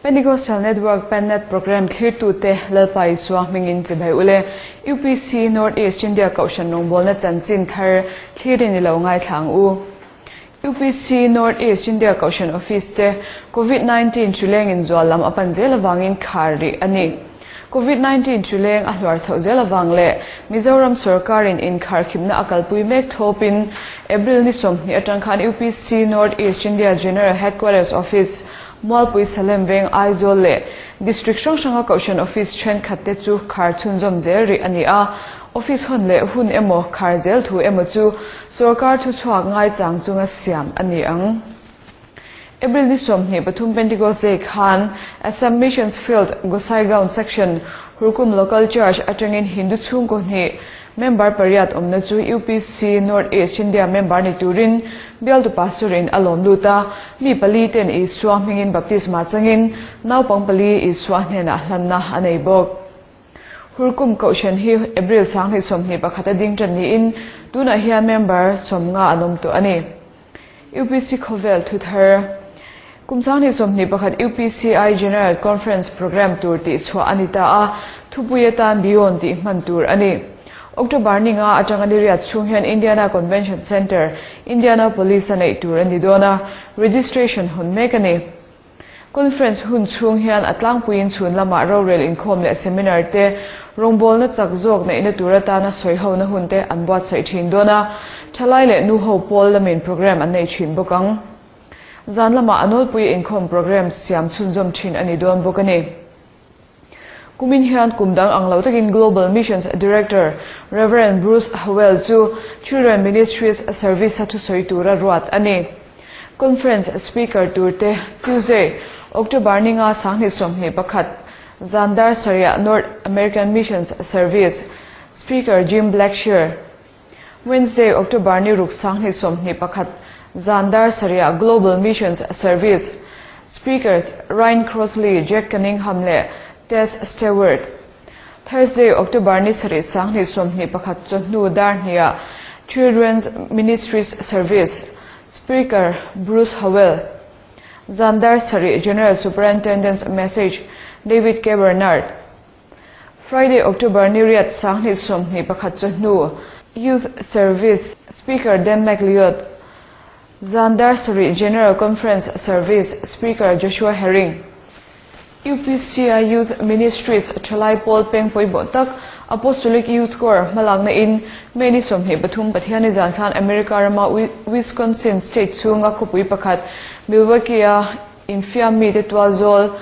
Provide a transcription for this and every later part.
Pentecostal Network Pennet Programme thlirtute Lalpa Isua hmingin chibai ule. UPC North East India Kohhran rawngbawlna chanchin thar thlirin i lo ngaithla ang u. UPC North East India Kohhran Office te Covid 19 hrileng inzual lam a pan zel avangin khar rih a ni. Covid 19 hrileng a hluar chhoh zel avang leh Mizoram sawrkarin inkharkhipna a kalpui mek thawpin April ni 20 atang khan UPC North East India General Headquarters Office Mualpui Salem Veng Aizawl leh District hrang hranga Kohhran Office thenkhat te chu khar chhunzawm zel rih a ni a, Office hawn leh hun emaw khar zel thu emaw chu sawrkar thuchhuak ngaichang chunga siam a ni ang. April ni 23 Pentecost Day khan Assam Missions Field Gossaigaon Section Hurkum Local Church atangin Hindu chhungkaw hnih member pariat awmna chu UPC North East India member ni turin bialtu pastor in a lawm lut a, mi pali ten Isua hmingin baptisma changin naupang pali Isua hnenah hlanna a nei bawk. Hurkum Kohhran hi April 2021 a ding tan niin tunah hian member 50 an awm tawh a ni. UPC khawvel thu thar Kum 2021 UPCI General Conference Programme tur tih chhuah a ni ta a, thupui atan Beyond tih hman tur a ni. October ni nga atanga ni riat chhung hian Indiana Convention Center, Indianapolis a neih tur a ni dawn a, registration hawn mek a ni. Conference hun chhung hian a tlangpuiin chhun lamah rorel inkhawm leh seminar te, rawngbawlna chak zawk neihna tur atana sawi hona hun te an buatsaih thin dawn a, thalai leh nuho pawl lamin programme an nei thin bawk ang. Zan lamah a nawlpui inkhawm programme siam chhunzawm thin a ni dawn bawk a ni. Kumin hian kum dang ang lo takin Global Missions Director Rev. Bruce Howell chu Children Ministries Service a thusawi tura ruat a ni. Conference Speaker tur te Tuesday, October ni nga 2021 zan dar sarih North American Missions Service Speaker Jim Blackshear, Wednesday, October ni ruk 2021 zan dar sarih Global Missions Service Speakers Ryan Crossley, Jack Cunningham leh Tess Stewart. Thursday, October ni sarih 2021 chawhnu dar hnih Children's Ministries Service Speaker Bruce Howell. Zan dar sarih General Superintendent's Message David K. Bernard. Friday, October ni riat 2021 chawhnu Youth Service Speaker Dan McLeod. Zan dar sarih General Conference Service Speaker Joshua Herring. UPCI Youth Ministries thalai pawl peng pawimawh tak Apostolic Youth Corps hmalakna in May ni 23 Pathiani zan khan America rama Wisconsin state chhunga khawpui pakhat Milwaukee a infiam mi te tualzawl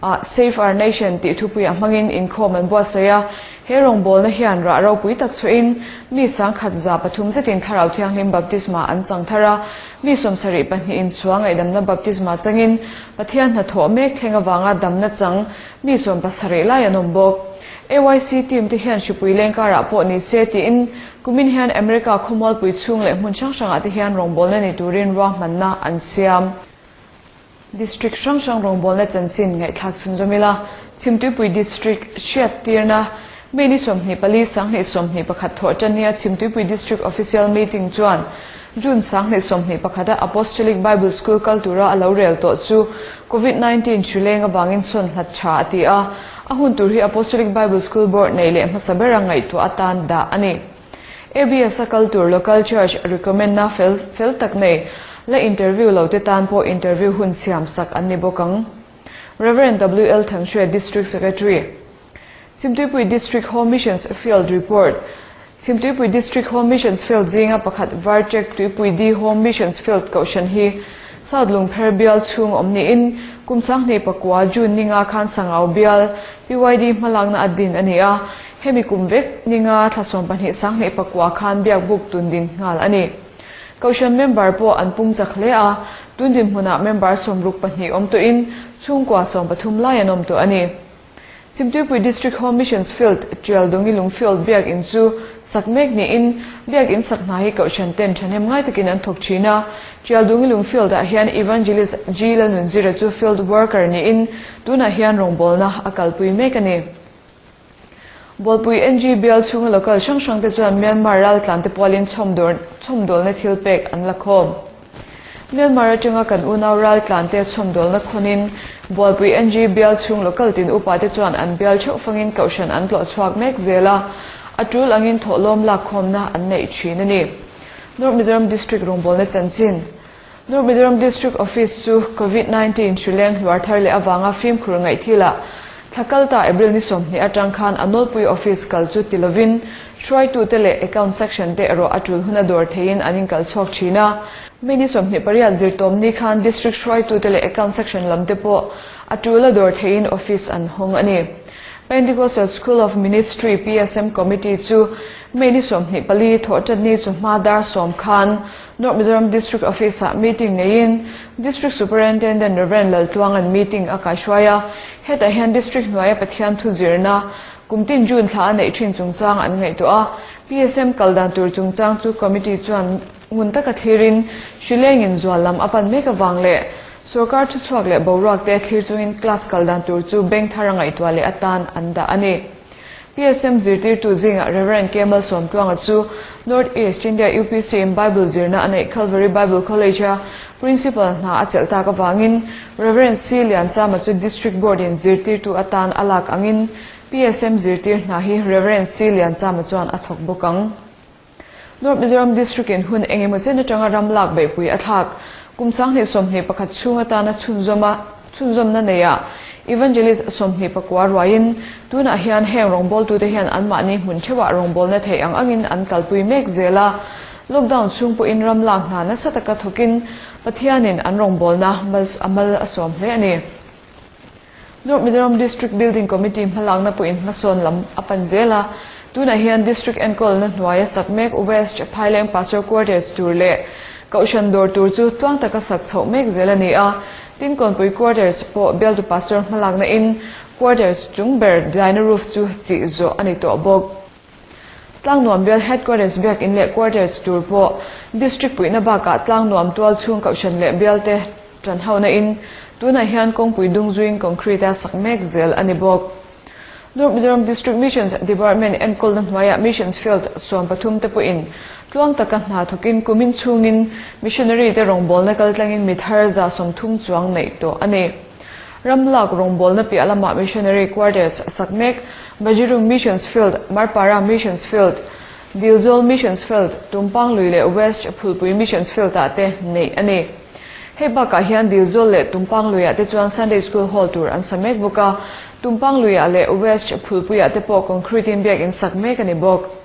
ah Save Our Nation tih thupuiah hmangin inkhawm an buatsaih a, he rawngbawlna hian rah ropui tak chhuahin mi 103 zetin Thlarau Thianghlim baptisma an chang thar a, mi 72 in sual ngaihdamna baptisma changin Pathian hnathawh mek thleng avanga damna chang mi 70 lai an awm bawk. AYC team te hian hripui lengkarah pawh ni se tiin kumin hian America khawmualpui chhung leh hmun hrang hrangah te hian rawngbawlna ni turin ruahmanna an siam. District hrang hrang rawngbawlna chanchin ngaihthlak chhunzawm ila, Chhimtuipui District hriat tirna May ni 24 2021 thawh tania Chhimtuipui District Official Meeting chuan June 2021 a Apostolic Bible School kal tura a lo rel tawh chu Covid 19 hrileng avangin sawn hlat tha a ti a, a hun tur hi Apostolic Bible School Board nei leh hmasa bera ngaihtuah atan dah a ni. ABS a kal tur Local Church recommend na fel fel tak nei la interview lo te tan pawh interview hun siam sak an ni bawk ang. Rev. WL Thanghre District Secretary. Chhimtuipui District Home Missions Field Report Chhimtuipui District Home Missions Field zinga pakhat Varchek Tuipui D Home Missions Field Kohhran hi South Lungpher bial chhung awm niin kum 2009 June ni nga khan Sangau bial PYD hmalakna a din a ni a, hemi kum vek ni nga thla 12 2009 khan biak buk tun din nghal a ni. Kohhran member pawh an pung chak hle a, tun dinhmunah member 62 awm tawhin chhungkua 13 lai an awm tawh a ni. Chhimtuipui District Home Missions Field Tial Dongi Lungfield biak in chu sak mek niin biak in sak hna hi Kohhran ten thahnem ngai takin an thawk thin a. Tial Dongi Lungfield ah hian Evangelist G Lalnunzira chu field worker niin tunah hian rawngbawlna a kalpui mek a ni. Bawlpui NG bial chhunga local hrang hrang te chuan Myanmar ral tlan te pualin chhawmdawlna thil pek an la khawm. Myanmar atanga kan unau raltlante chhawmdawlna khawnin Bualpui NG bial chhung local tin upate chuan an bial theuh fangin kohhran an tlawh chhuak mek zel a, a tul angin thawhlawm lakkhawmna an neih thin a ni. North Mizoram District rawngbawlna chanchin. North Mizoram District Office chu Covid 19 hrileng hluar thar leh avanga fimkhur ngaih thilah thla kalta April ni 20 atang khan a nawlpui office kal chu ti lovin hruaitute leh account section te erawh a tul huna dawr theiin an inkal chhuak thin a. May ni 28 zirtawm ni khan District hruaitute leh account section lam te pawh a tula dawr theiin office an hawng a ni. Pentecostal School of Ministry, PSM, Committee chu May ni 24 thawhṭanni chu hma dar 10 khan North Mizoram District Office-ah meeting neiin District Superintendent Rev. Laltluanga'n meeting a kaihruai a, hetah hian District hnuaia Pathian thu zirna kum tin June thla a neih thin chungchang an ngaihtuah a, PSM kal dan tur chungchang chu Committee chuan ngun taka thlirin hrilengin zual lam a pan mek avang leh Sorkar thuchhuak leh boruak te thlir chungin class kal dan tur chu bank thar a ngaihtuah leh atan an dah a ni. PSM zirtirtu zingah Rev. K. Malsawmtluanga chu North East India UPC in Bible zirna a neih Calvary Bible College-a Principal hna a chelh tak avangin Rev. C. Lianchama chu District Board in zirtirtu atan a lak angin PSM zirtir hna hi Rev. C. Lianchama chuan a thawk bawk ang. North Mizoram District in hun eng emaw chen atanga ram lak beihpui a thlak. Kum 2021 chhung atana chhunzawma chhunzawmna neia Evangelist 29 ruaiin tunah hian heng rawngbawltute hian anmahni hmun theuhah rawngbawlna theih ang angin an kalpui mek zel a. Lockdown chhung pawhin ram lak hna nasa taka thawkin Pathianin an rawngbawlna a mal a sawm hle a ni. North Mizoram District Building Committee hmalakna pawhin hmasawn lam a pan zel a, tunah hian District enkawlna hnuaia sak mek West Phaileng Pastor Quarters tur leh Kohhran dawr tur chu tluang taka sak chhoh mek zel a ni a, tin Kawnpui Quarters pawh bialtu Pastor hmalakna in Quarters chung ber daina roof chu chih zawh a ni tawh bawk. Tlangnuam bial Headquarters biakin leh Quarters tur pawh District puihna bakah Tlangnuam tual chhung kohhran leh bialte tan hona in tunah hian kawngpui dung zuiin concrete a sak mek zel a ni bawk. North Mizoram District Missions Department enkawlna hnuaiah Missions Field 13 te pawhin tluang taka hna thawkin kumin chhungin Missionary te rawngbawlna kaltlangin mi thar 130 chuang neih tawh a ni. Ram lak rawngbawlna piah lamah Missionary Quarters a sak mek, Bajirum Missions Field, Marpara Missions Field, Dilzawl Missions Field, Tumpang Lui leh West Phulpui Missions Field ah te neih a ni. Hei bakah hian Dilzawl leh Tumpang Luiah te chuan Sunday School Hall tur an sa mek bawk a, Tumpang Luiah leh West Phulpuiah te pawh concrete in biakin sak mek a ni bawk.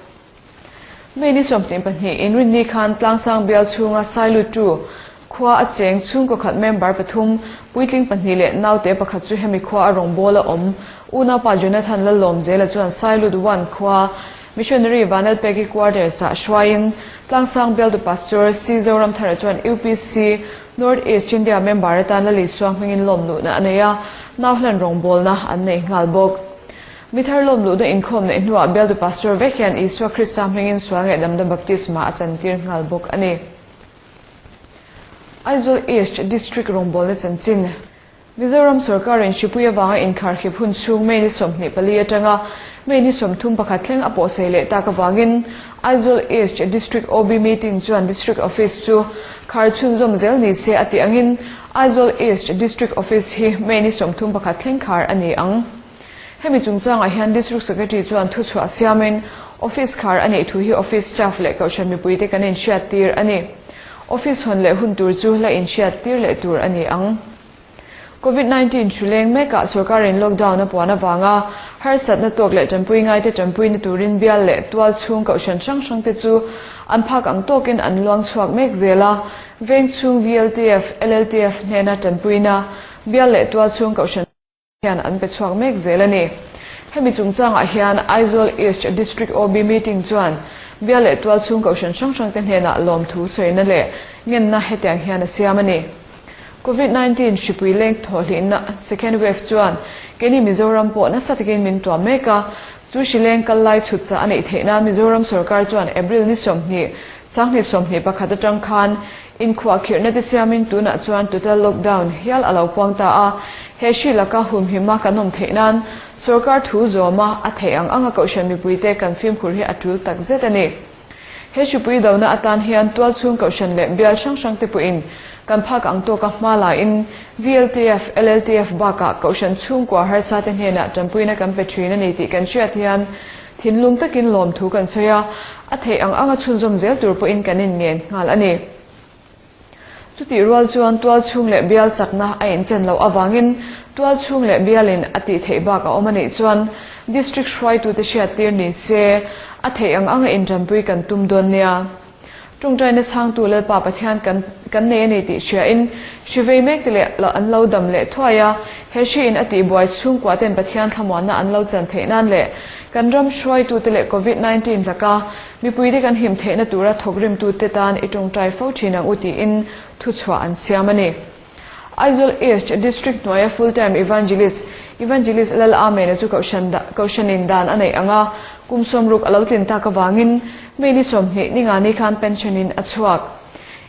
May ni 22 inrinni khan Tlangsang bial chhunga Sailutu khua a cheng chhungkaw khat member pathum, puitling pahnih leh naute pakhat chu hemi khua a rawngbawla awm unaupa Jonathan Lalawmzela chuan Sailut One khua Missionary Vanlalpeki Quarters ah hruaiin Tlangsang bialtu Pastor C Zoramthara chuan UPC North East India member atan Lalisua hmingin lawmluhna a nei a, nauhlan rawngbawlna an nei nghal bawk. Mi thar lawm luhna inkhawm neih hnuah bialtu pastor vek hian Isua Krista hmingin sual ngaihdamna baptisma a chantir nghal bawk a ni. Aizawl East District rawngbawlna chanchin. Mizoram sorkarin hripui avanga inkharkhip hun chhung May ni 24 atanga May ni 31 thleng a pawhsei leh tak avangin Aizawl East District OB meeting chuan District Office chu khar chhunzawm zel ni se a tih angin Aizawl East District Office hi May ni 31 thleng khar a ni ang. Hemi chungchangah hian District Secretary chuan thuchhuah siamin Office khar a neih thu hi Office staff leh kohhran mipuite kan inhriat tir a ni. Office hawn leh hun tur chu la inhriat tir leh tur a ni ang. Covid 19 thu leng mekah sorkarin lockdown a puan avanga harsatna tawk leh tanpui ngaite tanpuina turin bial leh tual chhung kohhran hrang hrangte chu an phak ang tawkin an luang chhuak mek zel a, veng chhung VLTF, LLTF hnena tanpuina bial leh tual chhung kohhran hian an pe chhuak mek zel a ni. Hemi chungchangah hian Aizawl East District OB meeting chuan bial leh tual chhung kohhran hrang hrangte hnenah lawmthu sawina leh ngenna hetiang hian a siam a ni. Covid 19 hripui leng thawhhlihna second wave chuan keini Mizoram pawh nasa takin min tuam mek a, chu hri leng kal lai chhut chah a neih theih nan Mizoram sorkar chuan April ni 20, 2021 atang khan Inkhuahkhirhna te siamin tunah chuan total lockdown hial a lo puang ta a, he hri laka humhima kan awm theih nan sorkar thu zawma a theih ang anga kohhran mipuite kan fimkhur hi a tul tak zet a ni. He hripui dona atan hian tualchhung kohhran leh bial hrang hrang te pawhin Kan phak ang tawka hma la in VLTF, LLTF bakah Kohhran chhungkua harsa te hnenah tanpuina kan pe thin a ni tih kan hriat hian thinlung takin lawmthu kan sawi a, a theih ang anga chhunzawm zel tur pawhin kan inngen nghal a ni. Chutih rual chuan tual chhung leh bial chakna a inchen loh avangin tual chhung leh bialin a tih theih bak a awm a nih chuan District hruaitute hriattir ni se a theih ang anga intanpui kan tum dawn nia. Tawngtaina chhangtu Lalpa Pathian kan kan nei a ni tih hriain hri vei mek te leh an lo dam leh thuai a, he hri in a tihbuai chhungkua ten Pathian thlamuanna an lo chan theih nan leh kan ram hruaitute leh Covid 19 laka Mipuite kan him theihna tura thawkrimtute tan i tawngtai fo thin ang u tiin thuchhuah an siam a ni. Aizawl East District hnuaia Full Time Evangelist, Evangelist Lal Amena chu kohhran kohhranin dan a neih ang a, kum 60 a lo tlin tak avangin May ni 20 ni ngani khan pension in a chhuak.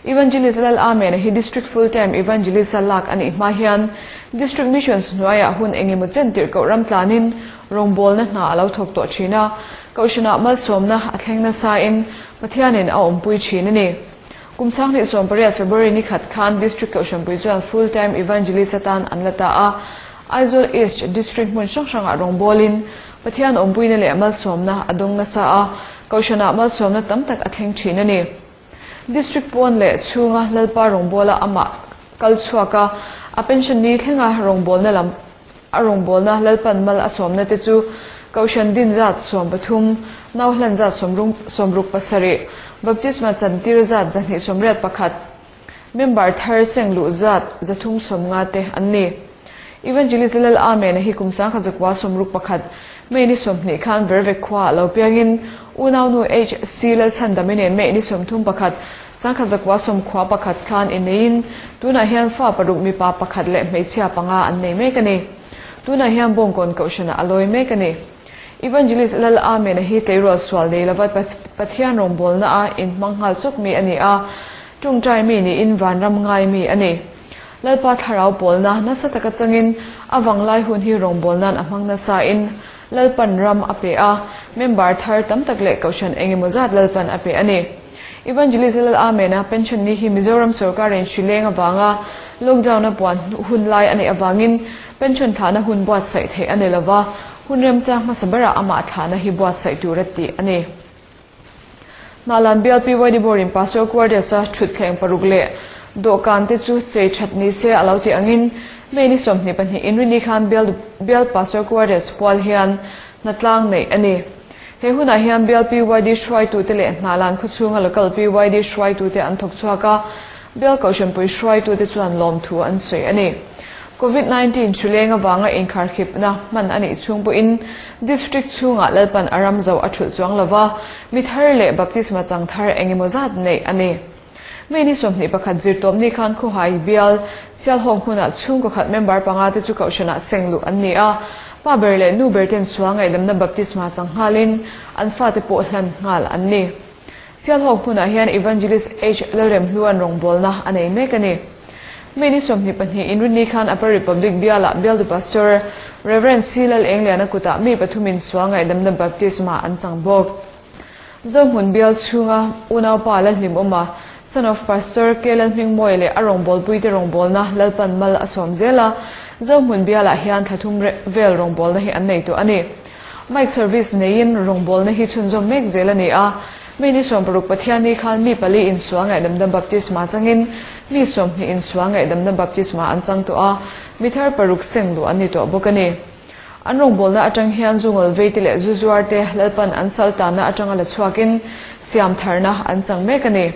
Evangelist Lal Amena hi District Full Time Evangelist a lak a nih hma hian District Missions hnuaiah hun engemaw chen tirh koh ram tlanin rawngbawlna hna a lo thawk tawh thin a, Kohhranah malsawmna a thleng nasain Pathianin a awmpui thin a ni. Kum 2018 February ni khat khan District Kohhranpui chuan Full Time Evangelist atan an la ta a, Aizawl East District hmun hrang hrangah rawngbawlin Pathian awmpuina leh malsawmna a dawng nasa a, Kohhranah malsawmna tam tak a thleng thin a ni. District pawn leh chhunga Lalpa rawngbawla amah kal chhuak a, a pension ni thlenga rawngbawlna lam A rawngbawlna Lalpan mal a sawmna te chu Kohhran din zat 13, nau hlan zat 67, baptisma chantir zat 281, member thar seng luh zat 350 te an ni. Evangelist Lal Amen-a hi kum 1961 May ni 20 khan Vervek khua ah lo piangin unaunu HC Lalchhandami nen May ni 31, 1991 khan inneiin tunah hian fa paruk mipa pakhat leh hmeichhia panga an nei mek a ni. Tunah hian Bawngkawn Kohhranah a lawi mek a ni. Evangelist Lal Amen-a hi tleirawl sual nei lova Pathian rawngbawlna a inhmang nghal chawt mi a ni a, tawngtai mi niin vanram ngai mi a ni. Lalpa thlarau pawlna nasa taka changin a vanglai hun hi rawngbawlna'n a hmang nasain Lalpan ram a pe a, member thar tam tak leh Kohhran engemaw zat Lalpan a pe a ni. Evangelist Lal Amen-a pension ni hi Mizoram sorkarin hri leng avanga lockdown a puan hun lai a neih avangin pension thlahna hun buatsaih theih a ni lova, hun remchang hmasa berah amah thlahna hi buatsaih tur a tih a ni. Hnahlan bial PYD Board-in Pastor Quarters-a thutthleng paruk leh dawhkan te chu chei that ni se a lo tih angin May ni 22 inrini khan bial bial Pastor Quarters pual hian hnatlang neih a ni. He hunah hian bial PYD hruaitute leh Hnahlan khawchhunga local PYD hruaitute an thawk chhuak a, bial Kohhranpui hruaitute chuan lawmthu an sawi a ni. Covid 19 hruleng avanga inkharkhipna hman a nih chhung pawhin District chhungah Lalpan a ram zo a thulh chuang lova, mi thar leh baptisma chang thar engemaw zat neih a ni. May ni 21 zirtawp ni khan Khawhai bial Sialhawk hmunah chhungkaw khat member panga te chu Kohhranah seng luh an ni a, pa ber leh nu ber ten sual ngaihdamna baptisma chang nghalin an fate pawh hlan nghal an ni. Sialhawk hmunah hian Evangelist H Lalremhluan rawngbawlna a nei mek a ni. May ni 22 inrinni khan Upper Republic bialah bialtu Pastor Rev. C Lalengliana kutah mi pathumin sual ngaihdamna baptisma an chang bawk. Zohmun bial chhunga unaupa la hlim awm a, Son of Pastor K Lalhmingmawia leh a rawngbawlpuite rawngbawlna Lalpan mal a sawm zel a, Zohmun bialah hian thla thum vel rawngbawlna hi an nei tawh a ni. Mic service neiin rawngbawlna hi chhunzawm mek zel a ni a, mi ni 60 Pathianni khan mi pali insual ngaihdamna baptisma changin mi 20 insual ngaihdamna baptisma an chang tawh a, mi thar paruk seng luh an ni tawh bawk a ni. An rawngbawlna atang hian zu ngawlvei te leh zu zuar te Lalpan an sal tanna atanga la chhuakin siam tharna an chang mek a ni.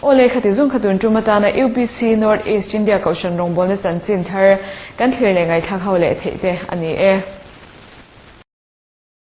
Aw le khati zung kha tun tum atana UPC North East India Kohhran rawngbawlna chanchin thar kan thlir leh ngaihthlak ho leh theih te a ni e.